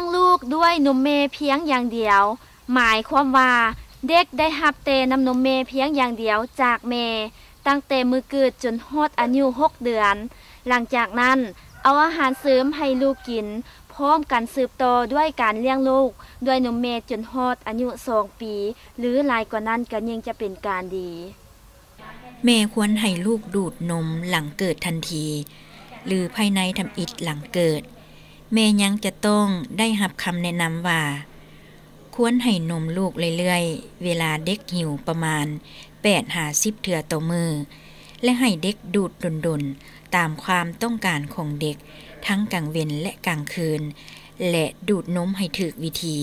ງລູກດ້ວຍນົມແມ່ພຽງຢ່າງດຽວ ໝາຍຄວາມວ່າເດັກໄດ້ຮັບແຕ່ນ້ຳນົມແມ່ພຽງຢ່າງດຽວຈາກແມ່ ຕັ້ງແຕ່ມື້ເກີດຈົນຮອດອາຍຸຫົກເດືອນ. ຫຼັງຈາກນັ້ນ ເອົາອາຫານເສີມໃຫ້ລູກກິນ ພ້ອມກັນສືບຕໍ່ດ້ວຍການລ້ຽງລູກດ້ວຍນົມແມ່ຈົນຮອດອາຍຸສອງປີ ຫຼື ຫຼາຍກວ່ານັ້ນກໍຍິ່ງຈະເປັນການດີ. ແມ່ຄວນໃຫ້ລູກດູດນົມຫຼັງເກີດທັນທີ ຫຼື ພາຍໃນທຳອິດຫຼັງເກີດ. ແມ່ຍັງຈະຕ້ອງໄດ້ຮັບຄຳແນະນຳວ່າ ຄວນໃຫ້ນົມລູກເລື້ອຍໆ ເວລາເດັກຫິວປະມານແປດຫາສິບເທື່ອຕໍ່ມື້ ແລະ ໃຫ້ເດັກດູດດົນໆ ຕາມຄວາມຕ້ອງການຂອງເດັກ ທັງກາງເວັນ ແລະ ກາງຄືນ ແລະ ດູດນົມໃຫ້ຖືກວິທີ.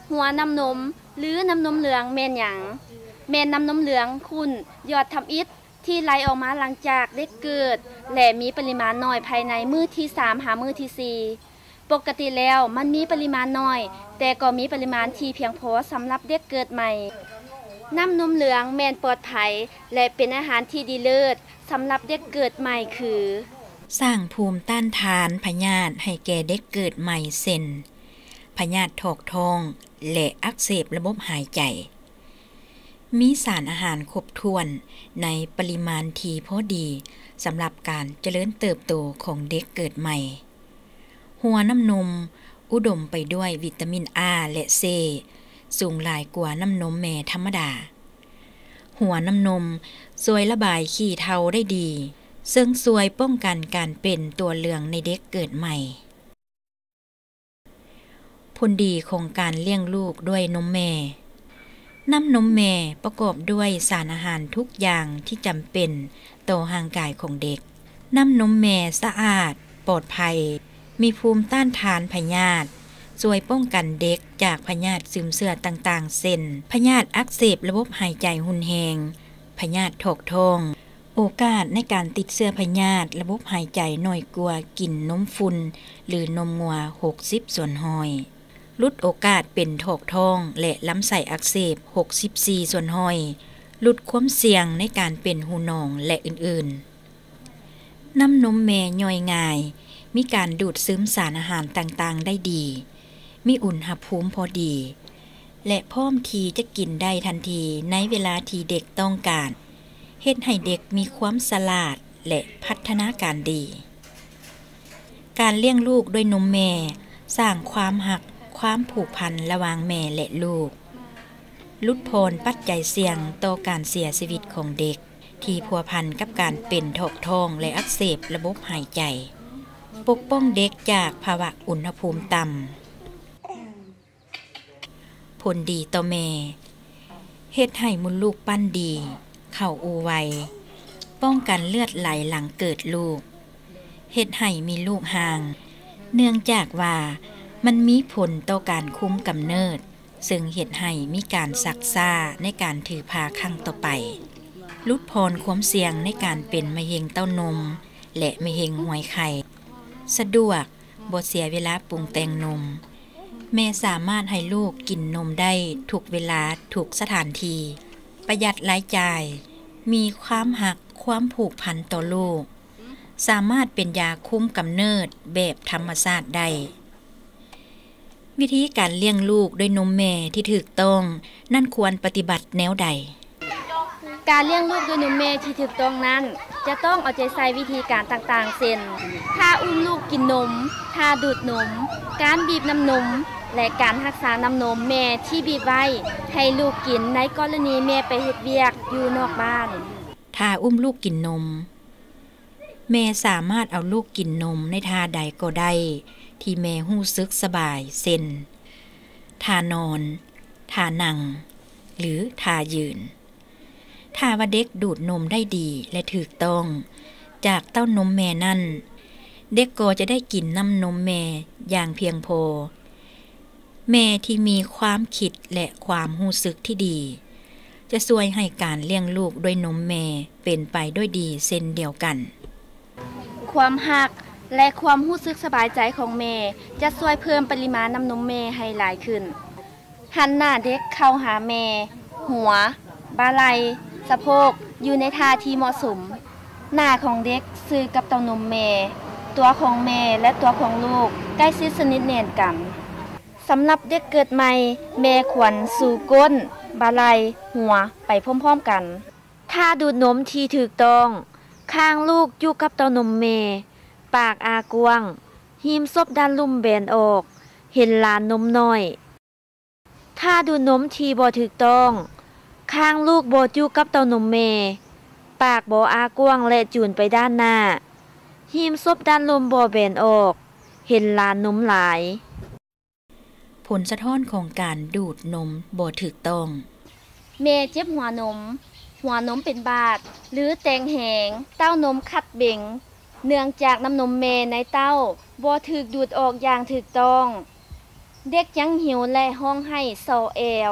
ຫົວນ້ຳນົມ ຫຼື ນ້ຳນົມເຫຼືອງແມ່ນຫຍັງ? ແມ່ນນ້ຳນົມເຫຼືອງຂຸ້ນຢອດທຳອິດ ທີ່ໄຫຼອອກມາຫຼັງຈາກເດັກເກີດ ແລະ ມີປະລິມານໜ້ອຍພາຍໃນມື້ທີສາມຫາມື້ທີສີ່. ປົກກະຕິແລ້ວມັນມີປະລິມານໜ້ອຍ, ແຕ່ກໍມີປະລິມານທີ່ພຽງພໍສຳລັບເດັກເກີດໃໝ່. ນ້ຳນົມເຫຼືອງແມ່ນປອດໄພ ແລະ ເປັນອາຫານທີ່ດີເລີດສຳລັບເດັກເກີດໃໝ່ຄື ສ້າງພູມຕ້ານທານພະຍາດໃຫ້ແກ່ເດັກເກີດໃໝ່ ເຊັ່ນ ພະຍາດຖອກທ້ອງ ແລະ ອັກເສບລະບົບຫາຍໃຈ. ມີສານອາຫານຄົບຖ້ວນໃນປະລິມານທີ່ພໍດີສຳລັບການຈະເລີນເຕີບໂຕຂອງເດັກເກີດໃໝ່. ຫົວນ້ຳນົມອຸດົມໄປດ້ວຍວິຕາມິນ A ແລະ C ສູງຫຼາຍກວ່ານ້ຳນົມແມ່ທຳມະດາ. ຫົວນ້ຳນົມຊ່ວຍລະບາຍຂີ້ເທົາໄດ້ດີ, ເຊິ່ງຊ່ວຍປ້ອງກັນການເປັນຕົວເຫຼືອງໃນເດັກເກີດໃໝ່. ຜົນດີຂອງການລ້ຽງລູກດ້ວຍນົມແມ່. ນ້ຳນົມແມ່ປະກອບດ້ວຍສານອາຫານທຸກຢ່າງທີ່ຈຳເປັນຕໍ່ຮ່າງກາຍຂອງເດັກ. ນ້ຳນົມແມ່ສະອາດ, ປອດໄພ, ມີພູມຕ້ານທານພະຍາດ, ຊ່ວຍປ້ອງກັນເດັກຈາກພະຍາດຊຶມເຊື້ອຕ່າງໆ ເຊັ່ນ ພະຍາດອັກເສບລະບົບຫາຍໃຈຮຸນແຮງ, ພະຍາດຖອກທ້ອງ. ໂອກາດໃນການຕິດເຊື້ອພະຍາດລະບົບຫາຍໃຈໜ້ອຍກວ່າກິນນົມຝຸ່ນ ຫຼື ນົມງົວ ຫົກສິບສ່ວນຮ້ອຍ. ຫຼຸດໂອກາດເປັນຖອກທ້ອງ ແລະ ລຳໄສ້ອັກເສບ ຫົກສິບສີ່ສ່ວນຮ້ອຍ. ຫຼຸດຄວາມສ່ຽງໃນການເປັນຮູໜອງ ແລະ ອື່ນໆ. ນ້ຳນົມແມ່ຍ່ອຍງ່າຍ, ມີການດູດຊຶມສານອາຫານຕ່າງໆໄດ້ດີ, ມີອຸນຫະພູມພໍດີ ແລະ ພ້ອມທີ່ຈະກິນໄດ້ທັນທີໃນເວລາທີ່ເດັກຕ້ອງການ, ເຮັດໃຫ້ເດັກມີຄວາມສະຫຼາດ ແລະ ພັດທະນາການດີ. ການລ້ຽງລູກດ້ວຍນົມແມ່ສ້າງຄວາມຮັກ, ຄວາມຜູກພັນລະຫວ່າງແມ່ ແລະ ລູກ, ຫຼຸດຜ່ອນປັດໄຈສ່ຽງຕໍ່ການເສຍຊີວິດຂອງເດັກ ທີ່ພົວພັນກັບການເປັນຖອກທ້ອງ ແລະ ອັກເສບລະບົບຫາຍໃຈ, ປົກປ້ອງເດັກຈາກພາວະອຸນຫະພູມຕ່ຳ. ຜົນດີຕໍ່ແມ່. ເຮັດໃຫ້ມົດລູກປັ້ນດີ, ເຂົ້າອູ່ໄວ, ປ້ອງກັນເລືອດໄຫຼຫຼັງເກີດລູກ, ເຮັດໃຫ້ມີລູກຫ່າງ, ເນື່ອງຈາກວ່າມັນມີຜົນຕໍ່ການຄຸມກຳເນີດ, ເຊິ່ງເຮັດໃຫ້ມີການຊັກຊ້າໃນການຖືພາຄັ້ງຕໍ່ໄປ, ຫຼຸດຜ່ອນຄວາມສ່ຽງໃນການເປັນມະເຮັງເຕົ້ານົມ ແລະ ມະເຮັງຮວຍໄຂ່, ສະດວກ, ບໍ່ເສຍເວລາປຸງແຕ່ງນົມ. ແມ່ສາມາດໃຫ້ລູກກິນນົມໄດ້ທຸກເວລາ, ທຸກສະຖານທີ່, ປະຢັດລາຍຈ່າຍ, ມີຄວາມຮັກ, ຄວາມຜູກພັນຕໍ່ລູກ, ສາມາດເປັນຢາຄຸມກຳເນີດແບບທຳມະຊາດໄດ້. ວິທີການລ້ຽງລູກດ້ວຍນົມແມ່ທີ່ຖືກຕ້ອງນັ້ນຄວນປະຕິບັດແນວໃດ? ການລ້ຽງລູກດ້ວຍນົມແມ່ທີ່ຖືກຕ້ອງນັ້ນ ຈະຕ້ອງເອົາໃຈໃສ່ວິທີການຕ່າງໆ ເຊັ່ນ ທ່າອຸ້ມລູກກິນນົມ, ທ່າດູດນົມ, ການບີບນ້ຳນົມ ແລະ ການຮັກສານ້ຳນົມແມ່ທີ່ບີບໄວ້ໃຫ້ລູກກິນໃນກໍລະນີແມ່ໄປເຮັດວຽກຢູ່ນອກບ້ານ. ທ່າອຸ້ມລູກກິນນົມ. ແມ່ສາມາດເອົາລູກກິນນົມໃນທ່າໃດກໍໄດ້ທີ່ແມ່ຮູ້ສຶກສະບາຍ ເຊັ່ນ ທ່ານອນ, ທ່ານັ່ງ ຫຼື ທ່າຢືນ. ຖ້າວ່າເດັກດູດນົມໄດ້ດີ ແລະ ຖືກຕ້ອງຈາກເຕົ້ານົມແມ່ນັ້ນ, ເດັກກໍຈະໄດ້ກິນນ້ຳນົມແມ່ຢ່າງພຽງພໍ. ແມ່ທີ່ມີຄວາມຄິດ ແລະ ຄວາມຮູ້ສຶກທີ່ດີ ຈະຊ່ວຍໃຫ້ການລ້ຽງລູກດ້ວຍນົມແມ່ເປັນໄປດ້ວຍດີເຊັ່ນດຽວກັນ. ຄວາມຮັກ ແລະ ຄວາມຮູ້ສຶກສະບາຍໃຈຂອງແມ່ ຈະຊ່ວຍເພີ່ມປະລິມານນ້ຳນົມແມ່ໃຫ້ຫຼາຍຂຶ້ນ. ຫັນໜ້າເດັກເຂົ້າຫາແມ່, ຫົວ, ບ່າໄຫຼ່, ສະໂພກ ຢູ່ໃນທ່າທີ່ເໝາະສົມ. ໜ້າຂອງເດັກຊື່ກັບເຕົ້ານົມແມ່, ຕົວຂອງແມ່ ແລະ ຕົວຂອງລູກ ໃກ້ຊິດສະໜິດແໜ້ນກັນ. ສຳລັບເດັກເກີດໃໝ່, ແມ່ຄວນຊູກົ້ນ, ບ່າໄຫຼ່, ຫົວ ໄປພ້ອມໆກັນ. ທ່າດູດນົມທີ່ຖືກຕ້ອງ, ຄາງລູກຢູ່ກັບເຕົ້ານົມແມ່, ປາກອ້າກວ້າງ, ຮີມສົບດ້ານລຸ່ມແບນອອກ, ເຫັນລານນົມນ້ອຍ. ທ່າດູດນົມທີ່ບໍ່ຖືກຕ້ອງ, ຄາງລູກບໍ່ຢູ່ກັບເຕົ້ານົມແມ່, ປາກບໍ່ອ້າກວ້າງ ແລະ ຈູນໄປດ້ານໜ້າ, ຮີມສົບດ້ານລຸ່ມບໍ່ແບນອອກ, ເຫັນລານນົມຫຼາຍ. ຜົນສະທ້ອນຂອງການດູດນົມບໍ່ຖືກຕ້ອງ. ແມ່ເຈັບຫົວນົມ, ຫົວນົມເປັນບາດ ຫຼື ແຕກແຫງ, ເຕົ້ານົມຂັດເບັງ ເນື່ອງຈາກນ້ຳນົມແມ່ໃນເຕົ້າບໍ່ຖືກດູດອອກຢ່າງຖືກຕ້ອງ. ເດັກຍັງຫິວ ແລະ ຮ້ອງໄຫ້ສໍ້ແອວ,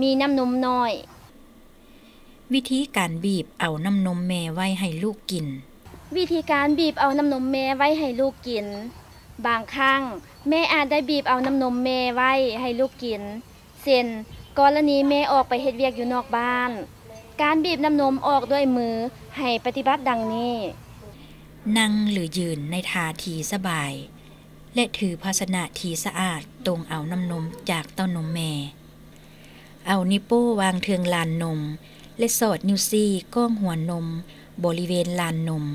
ມີນ້ຳນົມນ້ອຍ. ວິທີການບີບເອົານ້ຳນົມແມ່ໄວ້ໃຫ້ລູກກິນ. ວິທີການບີບເອົານ້ຳນົມແມ່ໄວ້ໃຫ້ລູກກິນ. ບາງຄັ້ງແມ່ອາດໄດ້ບີບເອົານ້ຳນົມແມ່ໄວ້ໃຫ້ລູກກິນ, ເຊັ່ນ ກໍລະນີແມ່ອອກໄປເຮັດວຽກຢູ່ນອກບ້ານ. ການບີບນ້ຳນົມອອກດ້ວຍມືໃຫ້ປະຕິບັດດັ່ງນີ້. ນັ່ງ ຫຼື ຢືນໃນທ່າທີ່ສະບາຍ ແລະ ຖືພາຊະນະທີ່ສະອາດຕົງເອົານ້ຳນົມຈາກເຕົ້ານົມແມ່. ເອົານິ້ວໂປ້ວາງເທິງລານນົມ ແລະ ສອດນິ້ວຊີ້ກ້ອງຫົວນົມບໍລິເວນລານນົມ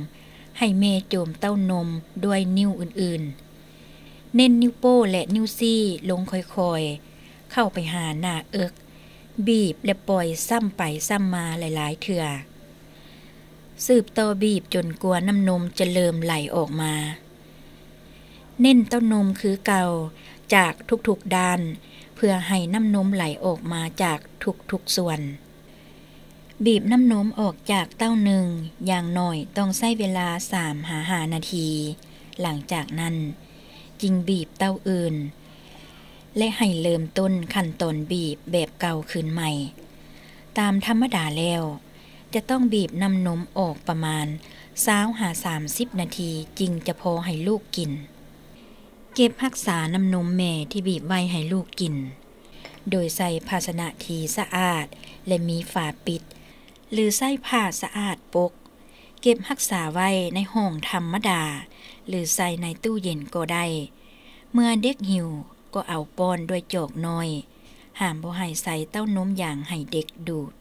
ໃຫ້ແມ່ໂຈມເຕົ້ານົມດ້ວຍນິ້ວອື່ນໆ. ເນັ້ນນິ້ວໂປ້ ແລະ ນິ້ວຊີ້ລົງຄ່ອຍໆເຂົ້າໄປຫາໜ້າເອິກ, ບີບ ແລະ ປ່ອຍຊ້ຳໄປຊ້ຳມາຫຼາຍໆເທື່ອ. ສືບຕໍ່ບີບຈົນກວ່ານ້ຳນົມຈະເລີ່ມໄຫຼອອກມາ. ເນັ້ນເຕົ້ານົມຄືເກົ່າຈາກທຸກໆດ້ານ ເພື່ອໃຫ້ນ້ຳນົມໄຫຼອອກມາຈາກທຸກໆສ່ວນ. ບີບນ້ຳນົມອອກຈາກເຕົ້າໜຶ່ງຢ່າງໜ້ອຍຕ້ອງໃຊ້ເວລາສາມຫາຫ້ານາທີ. ຫຼັງຈາກນັ້ນຈຶ່ງບີບເຕົ້າອື່ນ ແລະ ໃຫ້ເລີ່ມຕົ້ນຂັ້ນຕອນບີບແບບເກົ່າຄືນໃໝ່. ຕາມທຳມະດາແລ້ວ ຈະຕ້ອງບີບນ້ຳນົມອອກປະມານຊາວຫາສາມສິບນາທີ ຈຶ່ງຈະພໍໃຫ້ລູກກິນ. ເກັບຮັກສານ້ຳນົມແມ່ທີ່ບີບໄວ້ໃຫ້ລູກກິນ ໂດຍໃສ່ພາຊະນະທີ່ສະອາດ ແລະ ມີຝາປິດ ຫຼື ໃຊ້ຜ້າສະອາດປົກ. ເກັບຮັກສາໄວ້ໃນຫ້ອງທຳມະດາ ຫຼື ໃສ່ໃນຕູ້ເຢັນກໍໄດ້. ເມື່ອເດັກຫິວກໍເອົາປ້ອນດ້ວຍຈອກນ້ອຍ. ຫ້າມບໍ່ໃຫ້ໃສ່ເຕົ້ານົມຢາງໃຫ້ເດັກດູດ.